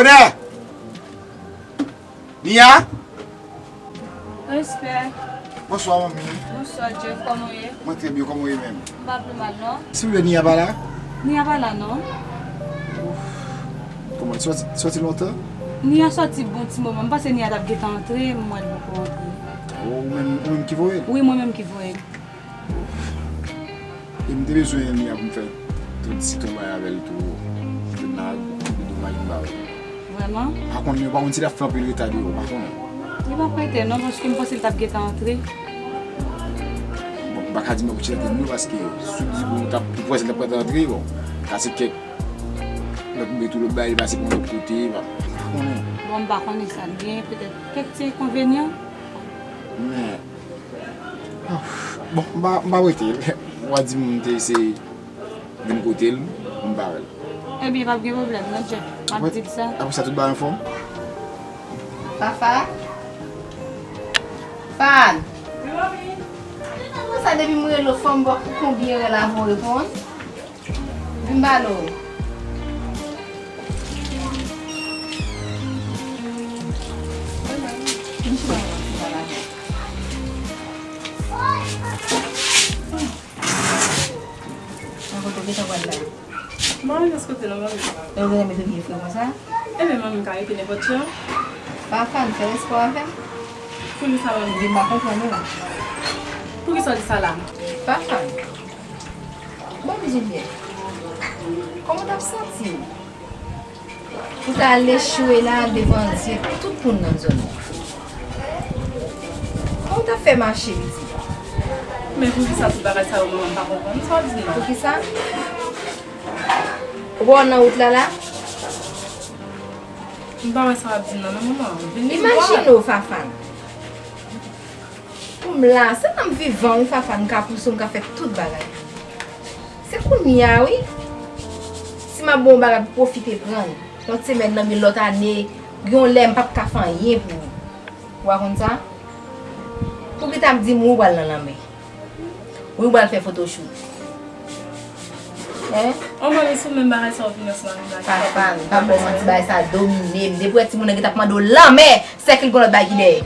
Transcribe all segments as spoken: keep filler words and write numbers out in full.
Bonè! Nia? Respè. Bonswa, manmi. Bonswa, Jeff. Kòman w ye? Mwen trè byen, kòman w ye menm? M pa pi mal, non. Silvouplè, Nia pa la? Nia pa la, non. Kòman, li sòti, sòti lontan? Nia sòti bon ti moman. M panse Nia t ap gentan antre, m wè l poko antre. O, ou menm, ou menm ki voye l? Wi, mwen menm ki voye l. E m te bezwen Nia pou m fè tout ti twavay avè l tou. Pou n al, pou domaj m ba yo. Vrèman? Pa konnen, pa konn si l ap fè anpil reta deyò, pa konnen. Li p ap rete non, paske m panse l t ap gentan antre. Bon, m pa ka di mwen pou ti rete non, paske si w di pou w t ap, pou w panse l t ap gentan antre, bon, ka se kèk lòt moute tou, lòt bagay li pase pou yon lòt kote, pa, pa konnen. Bon, m pa konnen sa l gen, petèt kèk ti enkonvenyan. Men, bon, m pa, m pa rete. W a di m te eseye vin kote l, m pa wè l. Ebyen, p ap gen pwoblèm, non, Jeff. M ap di l sa. Apre sa, tout bagay anfòm? Fafan? Fan! Wi, manmi. Konsa, depi m rele w, fò m wè konbyen rèl avan w reponn. Vin m pale w. Nan kote w gentan pral la? M pa rive kote non, manmi. E ou gentan mete pye fre konsa? Ebyen, manmi, m ka rete nenpòt jan. Fafan, fè respè w avè m. Poukisa, manmi? Vin pa konprann ou. Poukisa w di sa la? Fafan. Bon, m di w byen. Kòman w t ap santi w? Ou t al echwe la devan zye tout moun nan zòn nan. Kòman w t ap fè mache, pitit? Men poukisa tout bagay sa yo, manman, m pa konprann sa w ap di m nan. Poukisa? Ou pa wè w nan wout la la? M pa wè sa w ap di m nan, non, manman. Vin li vwa. Imajine w, Fafan. Pou m la, se nan m vivan wi, Fafan, m ka pouse w, m ka fè tout bagay. Se kounye a wi. Si m ap ba w yon bagay pou pwofite pran l. Lòt semèn nan, men lòt ane, gen yon lè m p ap ka fè anyen pou ou. Ou pa konn sa? Poukisa w ap di m ou pral nan lanmè? Wi, ou pral fè photoshoot. Hein? Oh, manmi, se menm bagay sa w vin ansanm avè m la. Fafan, pa ba w manti, bagay sa domine m. Depi w wè timoun nan gentan ap mande w lanmè, sèk li gon lòt bagay ki dèyè.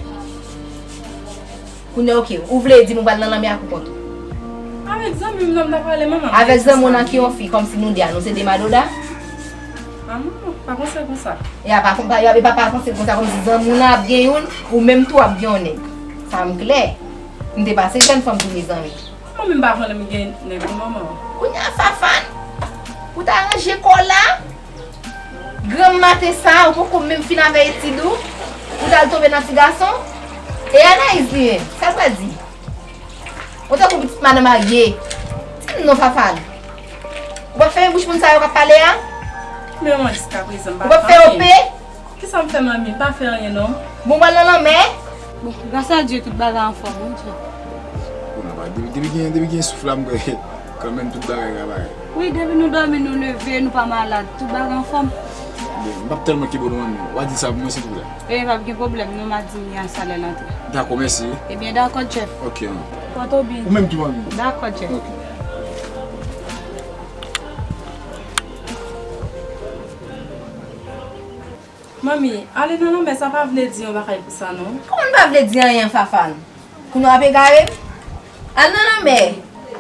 Kounye a, oke, ou vle di m ou pral nan lanmè a pou kont ou? Avèk zanmi m nan m t ap prale, manman. Avèk zanmi w nan ki yon fi, kòmsi nou de a, nou se de madoda? Ah, manman, pa panse konsa. E a pa, pa, e pa, pa panse konsa, kòmsi zanmi w nan ap gen youn, ou menm tou w ap gen yon nèg. Sa m klè. M te pase jèn fanm tou, mezanmi. Mwen menm pa konnen m gen nèg wi, manman. Kounye a, Fafan, ou ta ranje kò w la? Granm maten sa, ou poko menm fin avè etid ou, ou t al tonbe nan ti gason? E Anayiz li menm, sa l pral di? Ou tankou pitit madan marye. Di m non, Fafan. Ou p ap fèmen bouch moun sa yo k ap pale a? Men manman, jiskaprezan, m pa fè anyen. Ou p ap fè yo pe? Kisa m fè, manmi? M pa fè anyen non. Bon, w pral nan lanmè? Bon, gras a Dye, tout bagay anfòm, wi, Dye. Bon, nan, depi, depi gen, depi gen souf la, m kwè kanmenm tout bagay ka parèt. Wi, depi nou dòmi, nou leve, nou pa malad, tout bagay anfòm. Bon, m p ap tèlman kenbe w non, manmi. W a di sa pou mwen, silvouplè. E p ap gen pwoblèm non, m a di Nia sa lè l antre. Dakò, mèsi. Ebyen, dakò, Jeff. Ok, an. Pòt ou byen. Ou menm tou, manmi. Dakò, Jeff. Ok. Manmi, ale nan lanmè, sa pa vle di yon bagay pou sa, non. Kòman l pa vle di anyen, Fafan? Kounye a w ap egare m? Al nan lanmè.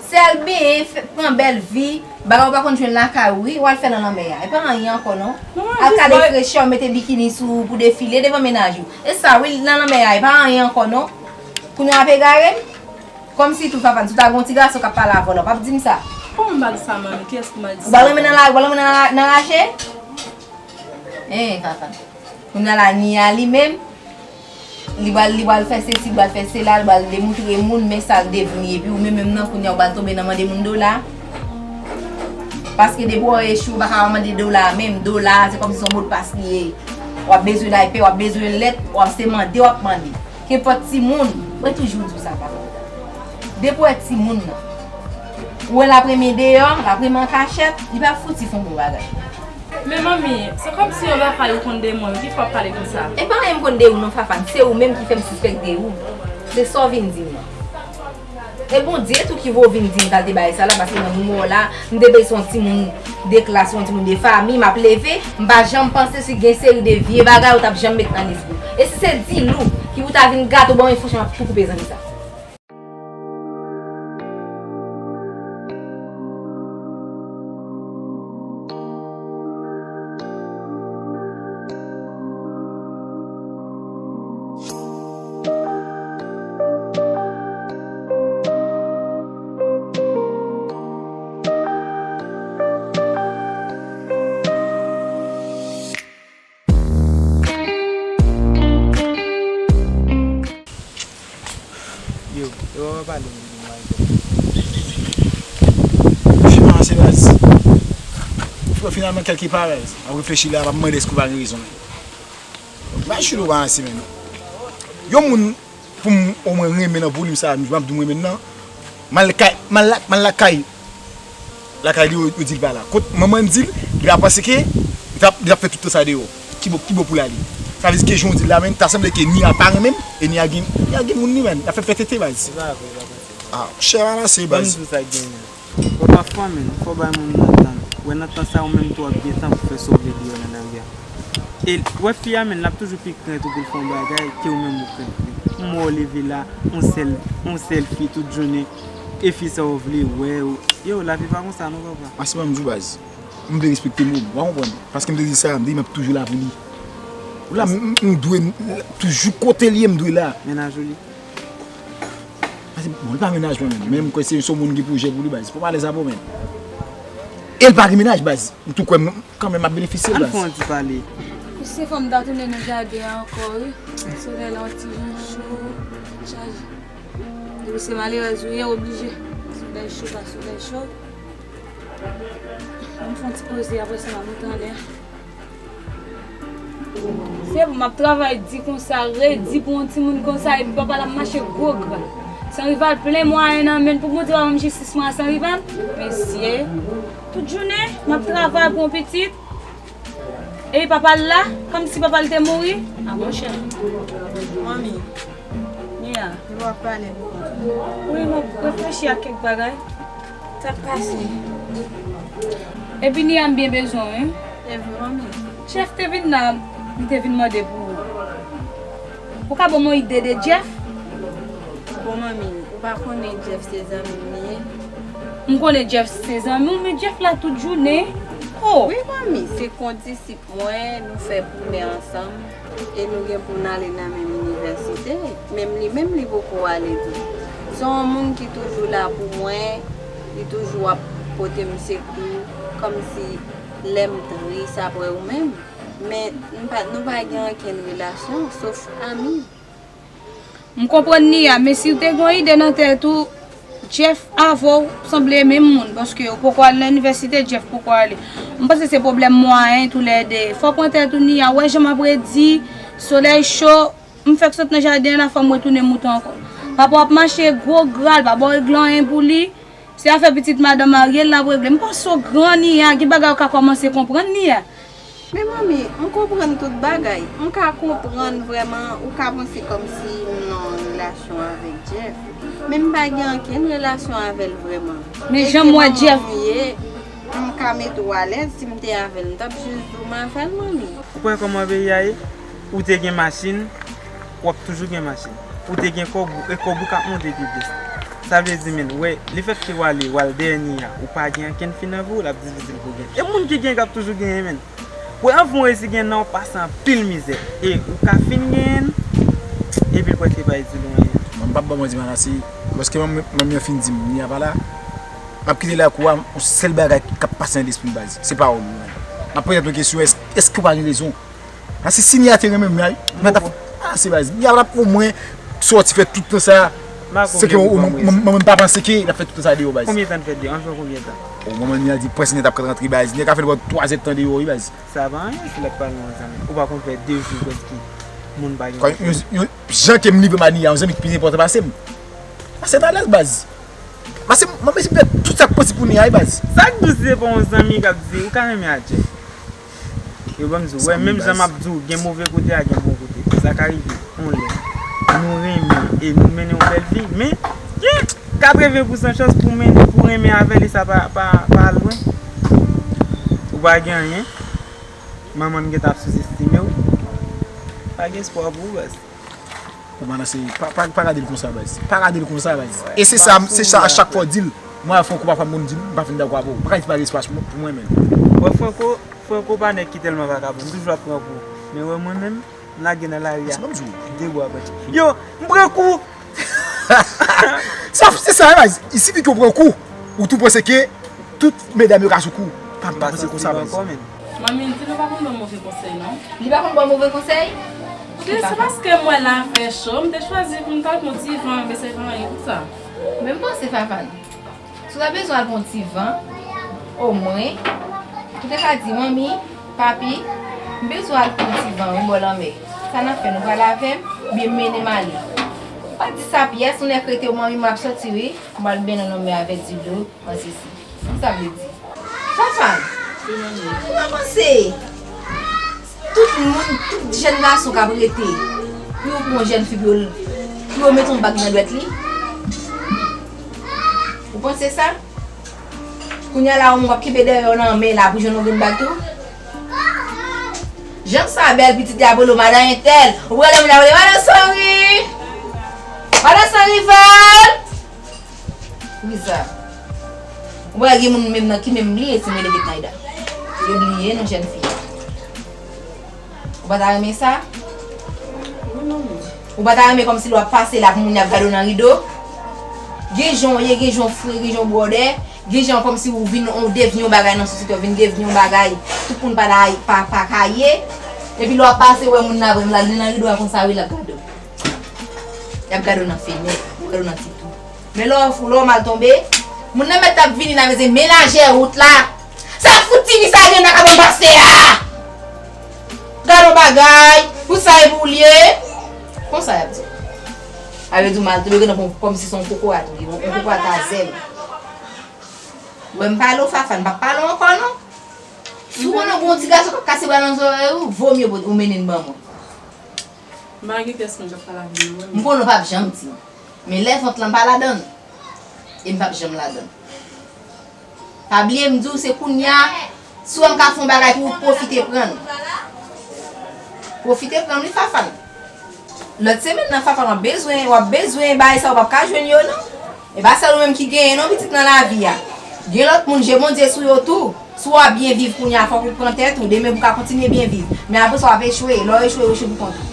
Se al benyen, fè, pran bèl vi, bagay ou pa konn jwenn lakay ou, wi, w al fè nan lanmè a. E pa anyen ankò, non. Al kale frechè w, mete bikini sou ou pou defile devan mennaj ou. E sa, wi, nan lanmè a, e pa anyen ankò, non. Kounye a w ap egare m? Kòmsi tou, Fafan, si w ta gen yon ti gason k ap pale avè w la, w p ap di m sa. Kòman m pa di sa, manmi? Kiyès ki mal di sa? Ou pral renmen nan la, ou pral renmen nan la, nan rache? Hein, Fafan. Kounye a la, Nia li menm, li pral, li pral fè sesi, li pral fè sela, li pral demoutre moun, men sa l devni. Epi ou menm menm nan, kounye a ou pral tonbe nan mande moun dola. Paske depi w echwe, ou pa ka mande dola menm. Dola, se kòmsi se yon modpas li ye. W ap bezwen daypè, w ap bezwen lèt, w ap se mande, w ap mande. Kenpòt timoun, mwen toujou di w sa, papa. Depi w wè timoun nan, ou wè l ap renmen deyò, l ap renmen an kachèt, li p ap fouti fè yon bon bagay. Men manmi, se kòmsi yon lakay ou konn de mwen, wi, ki fè w ap pale konsa? E pa anyen m konn de ou non, Fafan, se ou menm ki fè m sispèk de ou. Se sa w vin di m nan. E Bondye tou ki voye w vin di m sa l te bay sa la, paske nan moman w la, m te bezwen yon timoun de klas, yon timoun de fanmi, m ap leve, m pa janm panse si gen seri de vye bagay ou t ap janm met nan lespri w. E si se Dilou ki pou ta vin gate w, bon, men franchman, m ap tou koupe zanmi sa. Yo, yo pa pale m de demwazèl. Fi pa ranse baz. Ou fè finalman kèlke pa baz. Ap reflechi la, m ap mande èske ou pa gen rezon. Baz, chilo pa ranse menm. Yon moun pou m omwen renmen nan volim sa, m ap di w m renmen l nan. M al kay, m al la, m al lakay. Lakay li, yo, yo di l pa la. Kot manman l di l, li pa panse ke li t ap, li t ap fè tout tan sa deyò. Ki bò, ki bò pou l ale? Sa vle di ke jan w di l la, menm, ta sanble ke Nia pa renmen m, e Nia gen, Nia gen moun li, menm. L ap fè, fè tete, baz. Se pa vre, l ap fè tete. Ah, chè ranase, baz. Ban m di w sa k genyen. Fò pafwa, menm, fò bay moun nan tan. Wè nan tan sa, ou menm tou w ap gen tan pou fè sa w vle deyò nan lari a. E, wè fi a, menm, l ap toujou pi krent ou pou l fè yon bagay ke ou menm ou krent li. M wè w leve la, yon sèl, yon sèl fi tout jounen. E fi sa w vle wè w. Yo, lavi pa konsa non, papa. Masi, ban m di w baz. M vle respekte mo m, w a konprann? Paske m te di sa, m te di m ap toujou la pou li. Ou la, m, m, m dwe, m, toujou kote l ye, m dwe la. Mennaj ou li? Paske, bon, li pa mennaj mwen menm, men m kwè se, se yon moun ki pwojè pou li, baz. Fò m alèz avè w, menm. E l pa gen mennaj, baz. M tou kwè m, kanmenm, m ap benefisye l, baz. Ann fè yon ti pale. Mesye, fò m ta tounen nan jaden an ankò, wi. Solèy la yon ti jan cho, chaje. Depi se malerèz ou ye, oblije. Solèy cho pa solèy cho. Ann fè yon ti poze, apre sa, m ap monte anlè. Se pou m ap travay di konsa, redi pou yon timoun konsa, epi papa l ap mache gwo gra. Sanrival plen mwayen nan men l, pou Bondye pa ban m jistis mwen a Sanrival. Mesye, tout jounen, m ap travay pou yon pitit. E papa l la, kòmsi papa l te mouri. A monchè. Manmi. Nia. Yo ap pale pou kontre. Wi, m ap reflechi ak kèk bagay. Sa k pase? Epi Nia, m byen bezwen w, wi. E vre, manmi. Jeff te vin la, li te vin mande pou ou. Ou ka ban m yon ide de Jeff? Bon, manmi, ou pa konnen Jeff se zanmi m li ye? M konnen Jeff se zanmi w, men Jeff la tout jounen. Oh! Wi, manmi, se kondisip mwen, nou fè primè ansanm, e nou gen pou n ale nan menm inivèsite. Menm li menm, li poko ale tou. Se yon moun ki toujou la pou mwen, li toujou ap pote m sekou, kòmsi lè m tris apre ou menm. Men, nou pa, nou pa gen ankenn relasyon, sof ami. M konprann Nia, men si w te gen yon ide nan tèt ou, Jeff avè w sanble menm moun, paske ou poko al nan inivèsite, Jeff poko ale. M panse se pwoblèm mwayen toulède. Fò w pran tèt ou, Nia, wè jan m ap redi, solèy cho, m fèk sot nan jaden an la, fò m retounen moute ankò. Papa w ap mache gwo gra, l pa ba w regle anyen pou li. Se afè pitit madanm marye l l ap regle. M panse w gran, Nia, gen bagay ou ka kòmanse konprann, Nia. Men manmi, m konprann tout bagay. M ka konprann vrèman, ou ka panse kòmsi m nan yon relasyon avèk Jeff. Men m pa gen ankenn relasyon avè l vrèman. Men jan m wè Jeff. E se manman w ye, m ka mete w alèz, si m te avè l, m t ap jis di w m avè l, manmi. Ou kwè kòman peyi a ye? Ou te gen machin, w ap toujou gen machin. Ou te gen kòb ou, e kòb ou k ap monte pi plis. Sa vle di, menn, wè, lefètke w ale, w al dèyè Nia, ou pa gen ankenn fi nan vi w, l ap difisil pou w gen. E moun ki gen k ap toujou genyen, menn. Wè, anvan w resi gen nan, w pase anpil mizè. E ou ka fin genyen l, epi l prèske pa itil ou anyen. Mwen, m p ap ba w manti, Manase, lòske manmi an fin di m, Nia pa la, m ap kite lakou a, yon sèl bagay k ap pase nan lespri m, baz. Se pawòl ou, menn. M ap poze tèt mwen kesyon, èske, èske w pa gen rezon? Paske si Nia te renmen m, Nia, Nia t ap, ah, se baz, Nia t ap omwen sòti fè tout tan sa. Se ke manman m pa panse ke l ap fè tout tan sa deyò, baz. Konbyen tan l fè deyò? Anviwon konbyen tan? O, manman Nia di prèske Nia t ap rantre, baz. Nia ka fè l pran twa zèdtan deyò, wi, baz. Sa pa anyen si l ap pale yon zanmi. Ou pa konn fè de jou prèske moun pa gen. Jan ke m live m a Nia, yon zanmi ki pi enpòtan pase m. Pase m alèz, baz. Pase m, mwen, si m fè tout sa k posib pou Nia, wi, baz. Sa k di w si se pa yon zanmi k ap di, ou ka renmen a Jeff. Yo ban m di w, wè, menm jan m ap di w, gen move kote a, gen bon kote. Sa ka rive, yon lè, nou renmen e nou mennen yon bèl vi, men, gen, Katreven pousan chans pou men, pou renmen avè l, e sa pa, pa, pa al lwen. Ou pa gen anyen. Manman m gentan ap souzestime w. Pa gen espwa pou ou, baz. Ou pa nan seri. Pa, pa, pa gade l konsa, baz. Pa gade l konsa, baz. E se sa, se sa a chak fwa w di l. Mwen, Franco, pa fè m di l, m pa fin dakò avè w. Pa ka di pa gen espwa pou mwen, menm. Wè, Franco, Franco pa nèg ki tèlman vakabon. M toujou ap pran kou. Men wè, mwen menm, m lage nan lari a. Se pa m di w. De bwa, baz. Yo, m pran kou! Sa, se sa, baz. Sifi ke w pran kou, ou tou panse ke tout medam yo ka sou kou. Pa, pa panse konsa, baz. Manmi, di nou pa konn ban move konsèy, non. Li pa konn ban move konsèy? Ok, se paske mwen la fè cho, m te chwazi pou m t al pran ti van, men se pa anyen pou sa. Men m panse, Fafane, si w ta bezwen al pran ti van, omwen, ou te ka di, manmi, papi, m bezwen al pran ti van, wi, bò lanmè. Sa n ap fè, nou pral avè m, oubyen mennen m ale. Pa di sa pyès, ou nèk rete, manmi, m ap sòti, wi. M pral mennen w nan men avè Dilo. Mwen sezi. Kisa sa vle di? Fafane, ou pa panse tout moun, tout jèn gason k ap rete, pou yo pran yon jèn fi, pou yo, pou yo mete yon bag nan dwèt li? Ou panse sa? Kounye a la, yon moun ap kenbe dèyè w nan men la, pou jwenn yon grenn bag tou? Jan sa bèl, pitit li ap rele w madan entèl. Ou prale moun ap rele madan Sanri. Madan Sanrival. Wi sa. Ou wè gen moun menm nan ki menm bliye si m rele Betnayda. Yo bliye non jèn fi. Ou pa ta renmen sa? Ou pa ta renmen kòmsi lè w ap pase la pou moun y ap gade w nan rido? Gen jan w ye, gen jan w fre, gen jan w bwòdè, gen jan kòmsi ou vin, ou devni yon bagay nan sosyete, ou vin devni yon bagay tout moun pa ta, pa, pa ka ye. Epi lè w ap pase, ou wè moun nan vrèman la, li nan rido a konsa wi, l ap gade w. Y ap gade w nan fenèt, y ap gade w nan ti twou. Men lè w fou, lè w mal tonbe, moun nan mèt ap vini nan mezi menajè wout la. Sa fout ti vi sa gen nan kabann pastè a? Gade yon bagay, pou sa e pou l ye. Konsa y ap di. A vle di w mal tonbe, gen nan kòmsi se yon kokorat ou ye, yon kokorat a zèl. Wè m pale w Fafane, m p ap pale w ankò non. Si w konnen w gen yon ti gason k ap kase bwa nan zòrèy ou, vo mye ou mennen l ban mwen. M pa gen pyès moun k ap pale avè m non. M konnen w p ap janm di. Men lè vant lan pa ladan l. E m p ap janm ladan l. Pa bliye m di w se kounye a, si w wè m ka fè yon bagay pou ou, pwofite pran l. Pwofite pran l wi Fafane. Lòt semèn nan Fafane w ap bezwen, w ap bezwen bagay sa ou p ap ka jwenn yo non. E pa sèl ou menm ki genyen non pitit nan lavi a. Gen lòt moun, je Bondye sou yo tou. Si w ap byen viv kounye a, fòk ou pran tèt ou, demen pou w ka kontinye byen viv. Men apre sa, w ap echwe. Lè w echwe, ou echwe pou kont ou.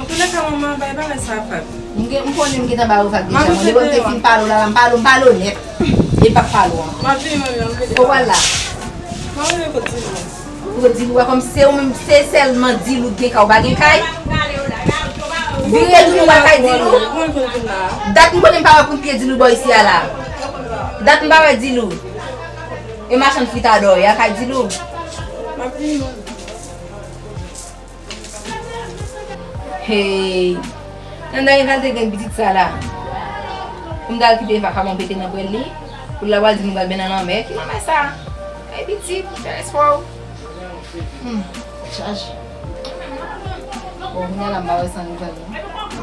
Antoulèka, manman, bay bagay sa a vag. M gen, m konnen m gentan ba yo vag deja. Mwen, depi m te fin pale w la, la, m pale w, m pale w nèt. E m p ap pale w ankò. Ou pral la. Ou di l, ou wè kòmsi se ou menm, se sèlman di l ou t gen kay, ou pa gen kay. Vire tou nou wè kay di l ou. Dat m konnen m pa wè kout pye di l ou bò isi a la. Dat m pa wè di l ou. E machann fritadò ya kay di l ou. Hey. Nan dènye fwa l te gen pitit sa la. Pou m t al kite vakabon pete nan pwèl li. Pou l la pral di nou pral mennen nan lanmè. Ki lanmè sa? Ay pitit, fè espò w. Hmm, chaje. Bon, kounye a la m pa wè san li pral non.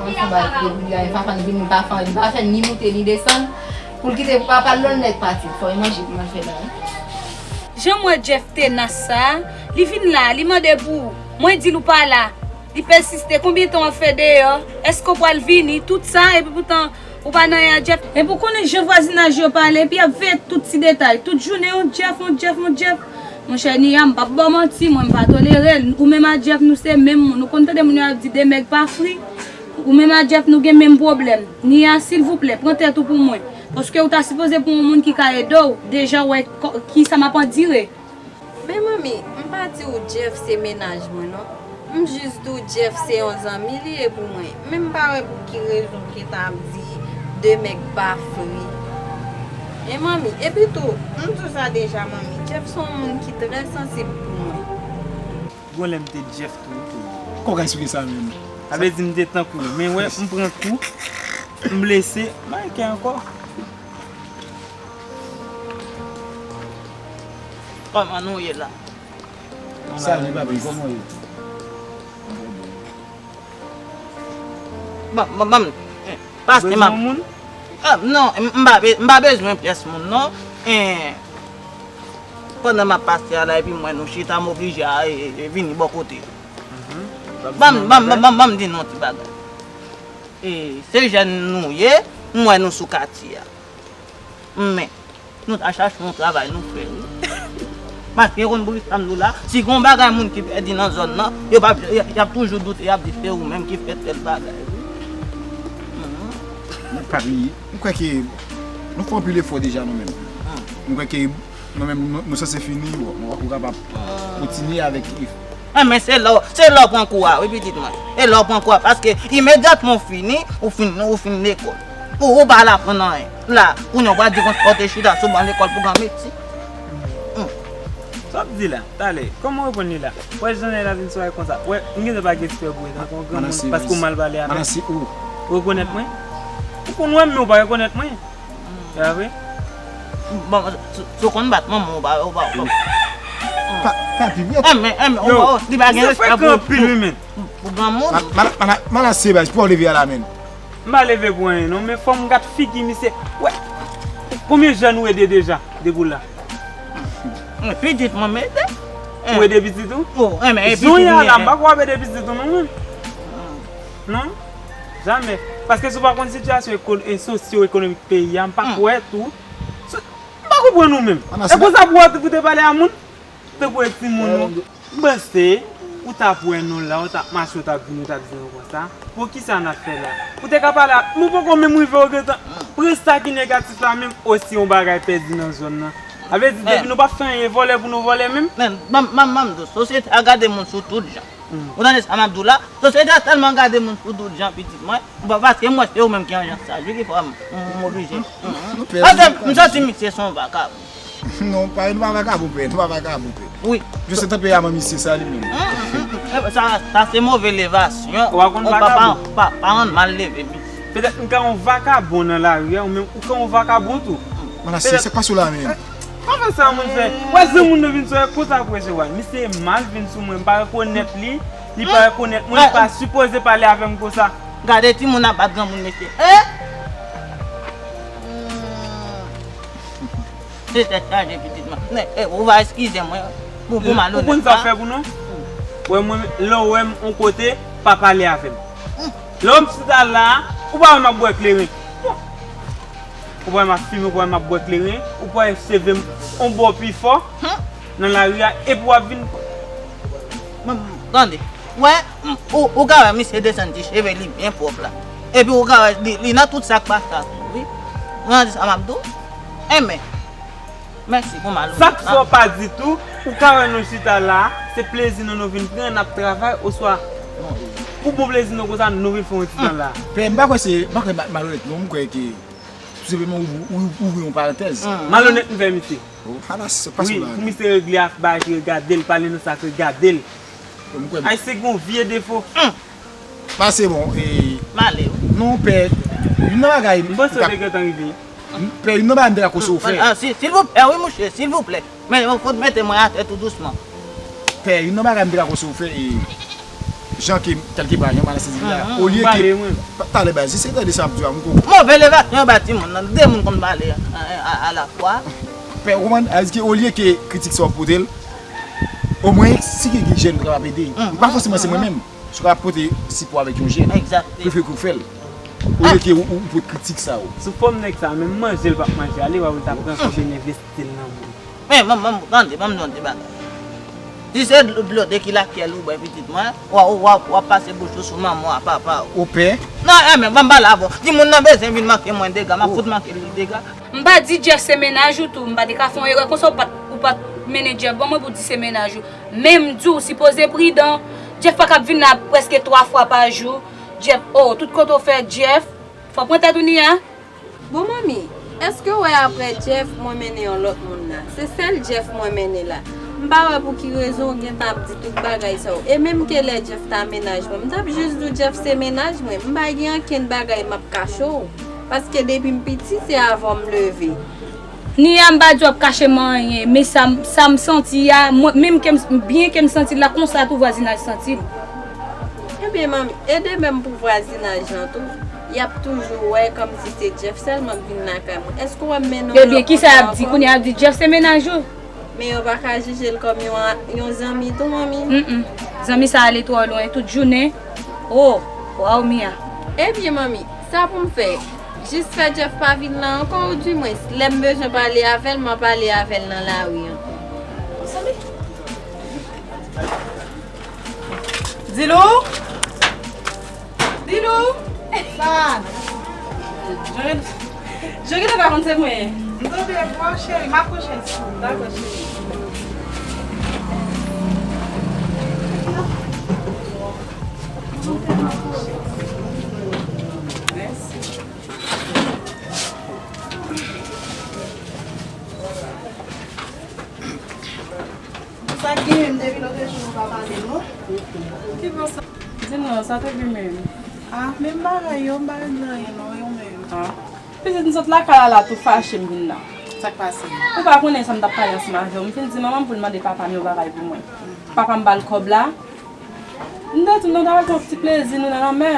Mwen fè bay ki debouya, e pa fè ni, pa fè, li pa fè ni moute ni desann. Pou l kite pou papa l lòn nèg pati. Fò e manje pou mwen fè la wi. Jan m wè Jeff tenas sa, li vin la, li mande pou ou. Mwen di l ou pa la. Li pèsiste, konbyen tan w ap fè deyò? Èske w pral vini? Tout sa, epi poutan ou pa nan yè a Jeff. Epi w konnen jan vwazinaj yo pale, epi y ap veye tout ti detay. Tout jounen yon Jeff, yon Jeff, yon Jeff. Monchè Nia, m p ap ba w manti, mwen m pa tolere l. Ou menm a Jeff, nou se menm moun. Ou konn tande moun yo ap di de mèg pa fri? Ou menm a Jeff, nou gen menm pwoblèm. Nia, silvouplè, pran tèt ou pou mwen. Paske ou ta sipoze pran yon moun ki ka ede w. Deja w wè kisa m ap andire. Men manmi, m pa di w Jeff se mennaj mwen non. M jis di w Jeff se yon zanmi li ye pou mwen. Men m pa wè pou ki rezon w gentan ap di de mèg pa fri. Men manmi, epi tou, m di w sa deja manmi, Jeff se yon moun ki trè sansib pou mwen. Gon lè m te Jeff tou, tou. Kòman w ka eksplike sa menm? Sa vle di m te tankou w, men wè, m pran kou, m blese, m pa gen kè ankò. Kòman nou ye la? Salut papi, kòman w ye? Ban, ban, ban m, eh, pase m ap. Bezwen moun? Ah, non, m m pa be- m pa bezwen pyès moun, non. Eh, pandan m ap pase a la, epi m wè nou chita, m oblije a, e, e, vini bò kote. Ban m, ban m, ban m, ban m di nou yon ti bagay. E, se jèn nou ye, m wè nou sou katye a. Men, nou ta chache yon travay nou fè, wi. Paske, konn pou ki sa m di w la, si gen yon bagay moun ki pèdi nan zòn nan, yo p ap, y, y ap toujou doute, y ap di se ou menm ki fè tèl bagay, wi. Mhm. Mwen pa bliye. M kwè ke nou fè anpil efò deja nou menm. M kwè ke nou menm nou, nou sanse fini, ou, ou kapab kontinye avèk efò. Enben, se lè w, se lè w pran kou a, wi, pitit mwen. E lè w pran kou a, paske imedyatman w fini, ou fin, ou fin lekòl. Ou, ou pa al aprann anyen. La, kounye a w pral di konsa w te chita sou ban lekòl pou granmesi. Sa w ap di la, talè, kòman w reponn li la? Wè jan nèg la vin sou w konsa. Wè, m gentan pa gen respè pou ou, tankou yon granmoun, paske w mal pale avè m. Manase ou. Ou rekonèt mwen? Ou konn wè m, men w pa rekonèt mwen. Se pa vre? Bon, si, si w konn bat manman w, ou pa, ou pa, ou pa. Pa, pa pi byen. Enben, enben, ou pa, li pa gen respè pou, anpil, wi, men. Pou granmoun. Manase, baz, pou w leve a la, men. M pa leve pou anyen non, men fò m gad figi misye. Wè, konbyen jèn ou ede deja depi w la? Pitit mwen m ede. Ou ede pitit ou? Oh, enben, e pitit mwen. Jan w ye a la, m pa kwè w ap ede pitit ou non, menm. Non, jamè. Paske si w pa konn sitiyasyon eko- e sosyo-ekonomik peyi a, m pa kwè tou. M pa konprann ou menm. E konsa pou w ap tou pou te pale a moun? Tankou e timoun ou. M panse ou t ap wè nou la, ou t ap mache, ou t ap vini, ou t ap di nou konsa. Poukisa n ap fè la? Ou te ka pale a, nou poko menm rive, ou gentan pran sa ki negatif la menm, osi yon bagay pèdi nan zòn nan. A vle di, depi nou p ap fè anyen, vòlè pou nou vòlè menm. Men, ban m, ban m, ban m di w, sosyete a gade moun sou tout jan. Ou tande sa m ap di w la? Sosyete a tèlman gade moun sou tout jan, pitit mwen. Bon, paske m wè se ou menm ki ajans sa, wi, ki fè m, m oblije. Paske m santi misye se yon vakabon. Non, pa, nou pa vakabon, pè, nou pa vakabon, pè. Wi. Joseph tanpe a manmi se sa li menm. Sa, sa se move levasyon. Ou pa konn vakabon. Pa, pa rann mal leve misye. Petèt m ka yon vakabon nan lari a, ou menm ou ka yon vakabon tou. Manase, sa k pase w la menm? Pa fè sa moun fè. Wè se moun nan vin sou wè konsa pou wè se wè. Misye mal vin sou mwen, m pa rekonèt li, li pa rekonèt mwen, li pa sipoze pale avè m konsa. Gade timoun ap bat granmoun mesye. Hein? Se tèt chaje pitit mwen. Men, eh, ou va eskize mwen pou, pou malonèt la. Ou konn sa w fè pou nou? Wè mwen, lè w wè m on kote, pa pale avè m. Lè w m chita la, ou pa wè m ap bwè kleren. Ou pa wè m ap fimen, ou pa wè m ap bwè kleren, ou pa wè cheve m on bò pi fò nan lari a, epi w ap vin. Tande, wè, ou, ou ka wè misye desann ti cheve li byen pwòp la. Epi ou ka wè li, li nan tout sa k pa sa tou, wi. Ou tande sa m ap di w? Enben, mèsi pou malonèt la. Sa k fè w pa di tou, ou ka wè nou chita la, se plezi nou nou vin pran, n ap travay, oswa pou bon plezi nou konsa, nou vin fè yon ti tan la. Pè, m pa kwè se, m pa kwè malonèt non, m kwè ke tou senpleman ou, ou, ou ouvri yon parantèz. Malonèt m fè misye. Oh, Hanas, se pa sou la. Wi, pou misye regle ak bagay ki regade l, pale nan sa k regade l. Ay se gon vye defo. Pase bon, e. M ale wi. Non, pè, youn nan bagay. M panse w te gentan rive. Pè, youn nan bagay m te ka konseye w fè. Ah, si, silvouplè, wi, mouche, silvouplè. Men, fò w mete mwen atè tou dousman. Pè, youn nan bagay m te ka konseye w fè, e. Jan ke, kèlkepè, jan Manase di la, olye ke. Talè, baz, eseye tande sa m ap di w a, m konprann. Move levasyon ba timoun nan, de moun konn pale a, a, a, alafwa. Pè, ou konprann? Sa vle di ke olye ke kritik sa w ap pote l, omwen, si gen, gen jèn ou kapab ede, pa fòseman se mwen menm. Si w kapab pote sipò avèk yon jèn, prefere ke w fè l. Olye ke ou, ou pote kritik sa yo. Sou fòm nèg sa, menm manje l p ap manje, ale wè w ta pran kòb e l envesti l nan moun. Men, ban m, ban m, tande, ban m di w yon ti bagay. Si se dlo, dlo de ki lakyèl ou bwè, pitit mwen, w a, w a, w ap pase bouch ou sou manman w a papa w. O pè. Non, enben, ban m pale avè w. Timoun nan bezwen vin manke mwen dega, m ap fout manke li dega. M pa di Jeff se mennaj ou tou, m pa te ka fè yon erè konsa, ou pa t, ou pa t mennen Jeff ban mwen pou di se mennaj ou. Men m di w, sipoze pridan. Jeff pa kab vin la prèske twa fwa pa jou. Jeff, oh, tout kote w fè Jeff. Fò w pran tèt ou Nia. Bon manmi, èske w wè aprè Jeff mwen mennen yon lòt moun la? Se sèl Jeff mwen mennen la. M pa wè pou ki rezon w gentan ap di tout bagay sa yo. E menm ke lè Jeff ta mennaj mwen, m t ap jis di w Jeff se mennaj mwen. M pa gen ankenn bagay m ap kache w. Paske depi m piti, se avè w m leve. Nia, m pa di w ap kache m anyen, men sa, sa m santi a, mwen, menm ke m, byen ke m santi l la, konsa tou vwazinaj santi l. Ebyen, manmi, ede men m pou vwazinaj lan tou. Y ap toujou wè kòmsi se Jeff sèlman k vin lakay mwen. Èske w wè m mennen yon lòt moun ankò? Ebyen, kisa y ap di kounye a? Y ap di Jeff se mennaj ou? Men yo pa ka jije l kòm yon, yon zanmi tou, manmi? Mm, mm. Zanmi sa ale twò lwen, tout jounen. Oh, waw, Mia. Ebyen, manmi, sa pou m fè? Jis fè Jeff pa vin la ankò, oudimwens, lè m bezwen pale avè l, m a pale avè l nan lari an. Dilou? Dilou? Sa? Jan gentan pa konn se mwen. M tande vwa w, cheri, m apwoche l sou ou. Dakò, cheri. Mèsi. Sa k genyen, depi lòt jou nou pa pale, non? Ki bò sa? Di non, sa te gen menm. Ah, menm bagay yo, m pa regle anyen, non, yo menm. Ah. Pitit, m sot lakay la, la, tou fache m vin la. Sa k pase? Ou pa konnen sa m t ap pale ansanm avè w. M fin di manman m pou l mande papa m yon bagay pou mwen. Papa m ba l kòb la. M te di, nou ta pral fè yon ti plezi, nou nan lanmè.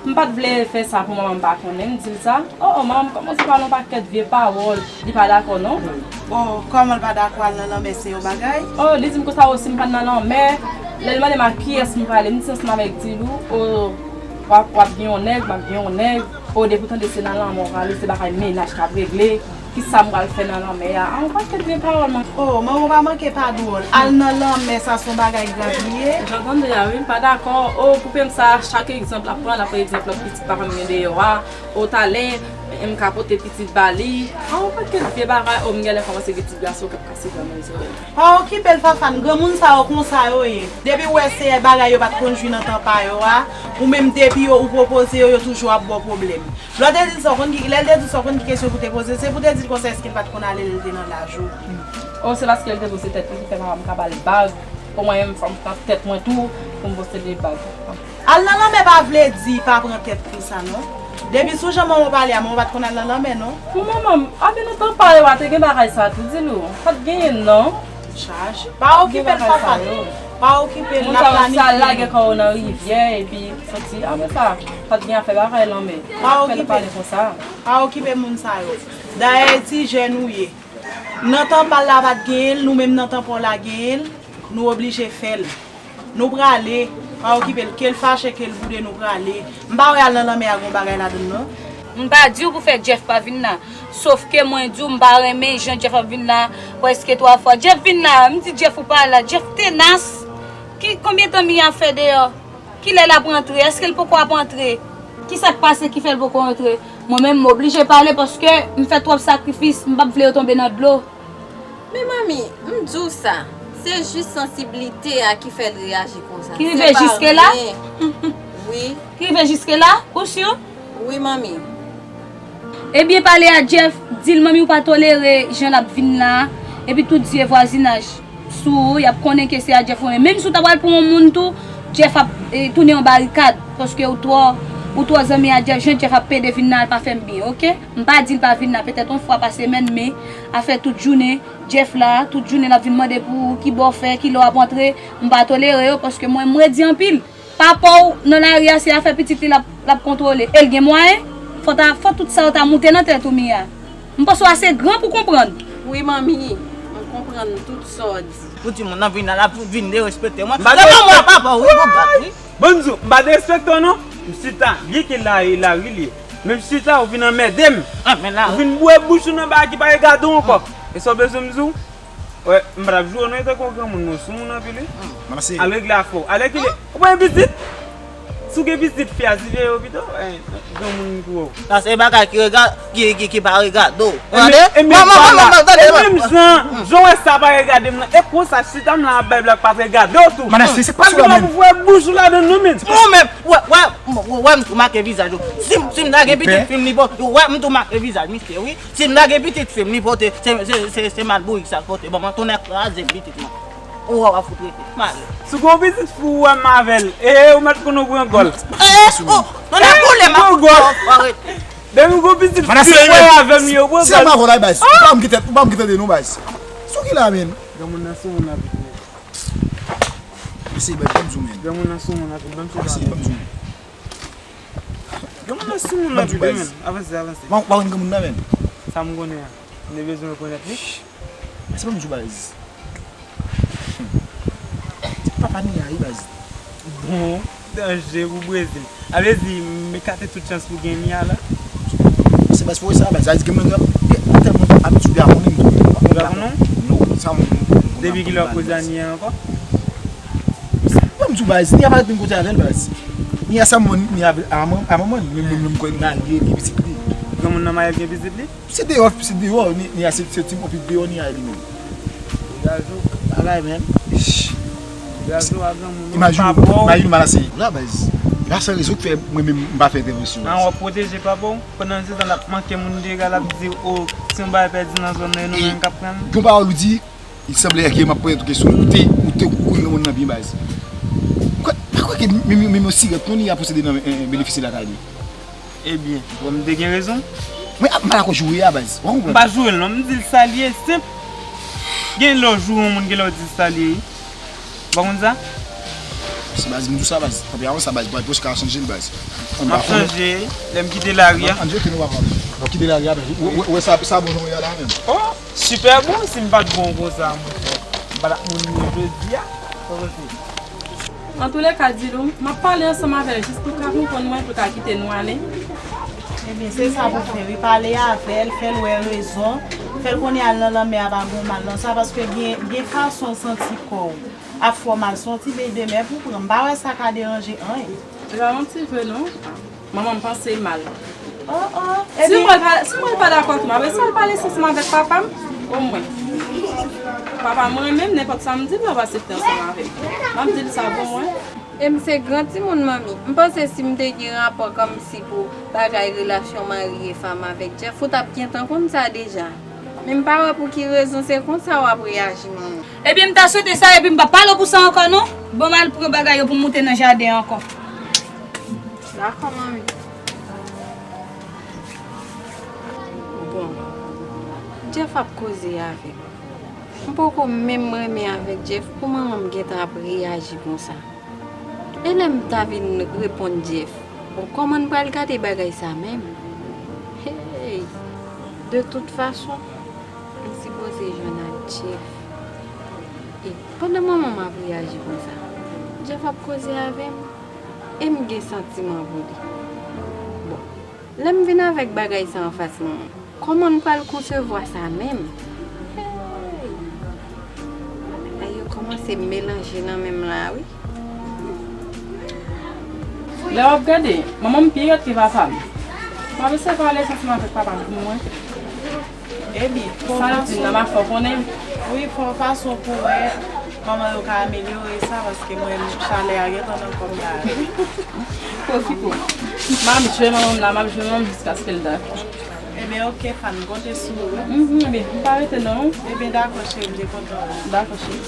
M pa t vle fè sa pou manman m pa konnen, m di l sa. Oh, oh, manman m kòmanse pale yon pakèt vye pawòl, li pa dakò non. Oh, kòman l pa dakò al nan lanmè se yon bagay? Oh, li di m konsa, oh, si m pa t nan lanmè, lè l mande m ak kiyès m prale, m di se ansanm avèk Dilou, oh, w ap, w ap gen yon nèg, m ap gen yon nèg, oh, depi w tande se nan lanmè w prale, se bagay mennaj k ap regle. Kisa m pral fè nan lanmè a? A, yon pakèt vye pawòl, man. Oh, manman w pa manke pa dwòl. Al nan lanmè, sa se yon bagay grav li ye. Jan tande a, wi, m pa dakò. Oh, koupe m sa, chak egzanp l ap pran, l ap pran egzanp lòt pitit papa m gen deyò a. Oh, talè, m ka pote pitit ba li. A, yon pakèt vye bagay, oh, m genlè kòmanse gen ti gason k ap kase granmoun zòrèy. Pa okipe l, Fafane, granmoun sa yo konsa yo ye. Depi w wè se bagay yo pa t konn jwi nan tan pa yo a, ou menm depi yo, ou pwopoze yo, yo toujou ap ba w pwoblèm. Lè w te di l sa, w konn ki, lè l te di sa, w konn ki kesyon pou w te poze l? Se pou w te di l konsa, èske l pa t konn ale lè l te nan laj ou? Oh, se paske l te poze tèt li ki fè papa m ka ba l bag. Pou mwen menm, fò m pran tèt mwen tou, pou m posede bag. Al nan lanmè pa vle di pa pran tèt konsa, non. Depi sou jan manman w pale a, manman w pa t konn al nan lanmè, non. Pou manman m, a, men nan tan pa yo a, te gen bagay sa tou, Dilou. Pa t genyen, non. Chaje. Pa okipe l, Fafane. Pa okipe l, n ap planifye. Moun sa yo sal lage kò yo nan rivyè, epi soti, apre sa, pa t gen afè bagay lanmè. Pa okipe l. Pa okipe moun sa yo. Dayè, ti jèn ou ye. Nan tan pa l la pa t genyen l, nou menm nan tan pa w la genyen l, nou oblije fè l. Nou prale, pa okipe l, ke l fache, ke l boude, nou prale. M pa wè al nan lanmè a gon bagay ladann non. M pa di w pou fè Jeff pa vin la. Sòf ke mwen di w m pa renmen jan Jeff ap vin la prèske twa fwa. Jeff vin la, m di Jeff ou pa la. Jeff tenas. Ki, konbyen tan Mia ap fè deyò? Kilè l ap rantre? Èske l poko ap rantre? Kisa k pase ki fè l poko rantre? Mwen menm, m oblije pale paske m fè twòp sakrifis, m p ap vle yo tonbe nan dlo. Men manmi, m di w sa, se jis sansiblite a ki fè l reyaji konsa. Ki rive jiske la? Wi. Ki rive jiske la? Ou si? Wi, manmi. Ebyen, pale a Jeff, di l manmi w pa tolere jan l ap vin la, epi tout zye vwazinaj sou ou, y ap konnen ke se a Jeff ou renmen. Menm si w ta pral pran yon moun tou, Jeff ap, e, tounen yon barikad, paske ou twò, ou twò zanmi a Jeff. Jan Jeff ap pede vin la, l pa fè m byen, oke? M pa di l pa vin la, petèt yon fwa pa semèn, men afè tout jounen, Jeff la, tout jounen l ap vin mande pou ou, ki bò w fè, kilè w ap rantre, m pa tolere yo, paske mwen, m redi anpil. Papa w nan lari a, se afè pitit li l ap, l ap kontwole. E l gen mwayen? Fò ta, fò tout sa yo ta moute nan tèt ou, Mia. M panse w ase gran pou konprann. Wi, manmi, m konprann tout sa w di. Pou timoun nan vin la, l ap vin derespekte mwen. Se manman papa w, wi, pou bat, wi. Bon, m di w, m pa derespekte w, non. M chita, byen ke lari, lari l ye. Men m chita, ou vin anmède m. Ou vin bwè bouch ou nan bagay ki pa regade w ankò. E sa w bezwen m di w? Wè, m pa t ap joure w non, e tankou yon granmoun, non, sou moun anpil, wi. Al regle afè w. Alèkile, ou pa gen pitit? Si w gen pitit, fi a siveye w pito, e, granmoun pou wè w. Sa se bagay ki rega-, ki, ki, ki pa regade w. Ou tande? Manman, manman, tande, e menm jan, jan w wè sa pa regade m nan, e konsa, chita m la ap bay blag pa t regade w tou. Manase, se pa sou la menm. Ou vwè bouch ou ladann non, men. Ou menm, wè, wè, wè, wè m tou make vizaj ou. Si m, si m lage pitit fi m li bon, wè m tou make vizaj misye, wi. Si m lage pitit fi m, li pote, se, se, se, se mal bourik sa l pote. Bon, mwen tounen kraze pitit mwen. Ou wè w ap fout rete. M ale. Si w gon pitit fi w wè m avè l, e, ou mèt konn ou pran gòl. E, o, tounen boule m ap fout gòl. Depi w gon pitit fi w wè avè m, yo pran gòl. Si m avè w la, baz, ou pa m kite, ou pa m kite de nou, baz. Sou ki la, menm? Granmoun nan sou moun nan vit, menm. Mesye, baz, ban m zoom in. Granmoun nan sou moun nan vit, ban m sou. Mesye, ban m zoom in. Kòman nan sou moun nan pli demen? Avanse, avanse. Ou pa konn granmoun nan menm? Sa m konnen an. M te bezwen rekonèt li. Mwen se pa m di w baz. Se papa Nia wi baz. Bon, danje pou Brezil. A vle di, m ekate tout chans pou gen Nia la. Se baz pou sa baz. Sa di gen moun gen tèlman abitid a konnen m tou. Ou pa konnen? Non, sa moun. Depi kilè w ap koze a Nia ankò? Bon, m di w baz, Nia pa ret menm kote avè l baz. Nia sa moun, Nia a manman l, menm menm kwè Nia gen pitit li. Granmoun nan marye gen pitit li? Se deyò, se deyò, Nia se se ti moun pi deyò Nia li menm. Degaj ou. Bagay menm. Degaj ou a granmoun. Imajine, imajine mal aseye. La baz. E pa san rezon ki fè mwen menm m pa fè entèvansyon. An w ap pwoteje papa w pandan se tan l ap manke moun dega l ap di o si yon bagay pèdi nan zòn nan e nou menm k ap pran l. Yon pawòl ou di. Li sanble ke m ap poze tout kesyon. Ou te, ou te konn granmoun nan byen baz. Ou kwè, pa kwè ke menm, menm yon sirèt non li a posede nan men, eh, benefisye lakay li. Ebyen, bon, m te gen rezon. Mwen ap mal akò joure a baz. Ou konprann? M pa joure l non, m di l sa l ye, senp. Gen lè w joure yon moun, gen lè w di l sa l ye. Ou pa konn sa? Se baz, m di w sa baz. Tanpri avan sa baz, baz, pwòch ka chanje l baz. M ap chanje, lè m kite lari a. Ann, ann, nou pa pale. Ou kite lari a baz. Ou, ou, ou wè sa, sa bon jan w ye a la menm. Oh! Sipè bon, si m pa t bon konsa, monchè, m pa t ap mouri jodi a. Antouleka, Dilou, m ap pale ansanm avè l jis pou l ka konprann mwen, pou l ka kite nou ale. Ebyen, se sa pou fè, wi, pale avè l, fè l wè rezon, fè l konnen al nan lanmè a pa gon mal nan sa, paske gen, gen fason w santi kò w ap fè w mal, se yon ti beny de mè pou pran, m pa wè sa ka deranje anyen. Se pa yon ti ve non. Manman m panse mal. Oh, oh. Si mwen pa, si mwen pa dakò tou, m ap eseye pale ansanm avèk papa m, omwen. Papa m renmen m, nenpòt sa m di l, l ap aksepte ansanm avè m. M ap di l sa pou mwen. E m se gran timoun, manmi. M panse si m te gen rapò kòmsi pou bagay relasyon mari e fanm avèk Jeff, ou t ap gentan konn sa deja. Men m pa wè pou ki rezon se konsa w ap reyaji, manman. Ebyen, m ta swete sa, epi m p ap pale w pou sa ankò, non. Ban m al pran bagay yo pou m moute nan jaden an ankò. Dakò, manmi. Bon, Jeff ap koze avè m. M poko menm renmen avèk Jeff pou manman m gentan ap reyaji konsa. E lè m ta vin reponn Jeff, bon, kòman n pral gade bagay sa menm? Hey! De tout fason, m sipoze jwenn ak Jeff. E pandan manman m ap reyaji konsa, Jeff ap koze avè m, e m gen santiman pou li. Bon, lè m vin avèk bagay sa anfas manman m, kòman n pral konsevwa sa menm? Hey! Bagay yo kòmanse melanje nan men m la, wi. Lè w ap gade, manman m pi rèd ke papa m. M ap eseye pale ansanm avèk papa m pou mwen. Ebyen, fè yon fason. Sa l di nan m a fè w konnen. Wi, fè yon fason pou wè manman yo ka amelyore sa, paske mwen, chalè a gentan nan kò m la. Pwofite. M ap jwe manman m la, m ap jwe manman m jiskaske l dakò. Ebyen, oke, Fan, m konte sou ou, wi. Mhm, ebyen, m pa rete non. Ebyen, dakò, cheri, m te kontan wè w. Dakò, cheri.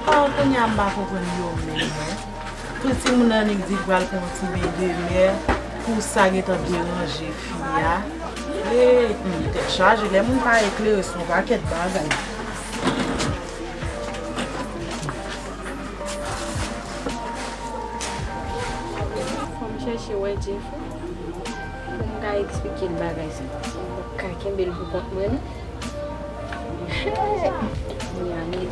Oh, kounye a m pa konprann yo menm, non. Tout timoun annik di pral pran yon ti beny de mè pou sa gentan deranje fi a. Hey, hmm, tèt chaje, lè moun pa eklere se yon pakèt bagay. Fò m chèche wè Jeff wi, pou m ka eksplike l bagay sa. M p ap ka kenbe l pou kont mwen non. Hey! Miami.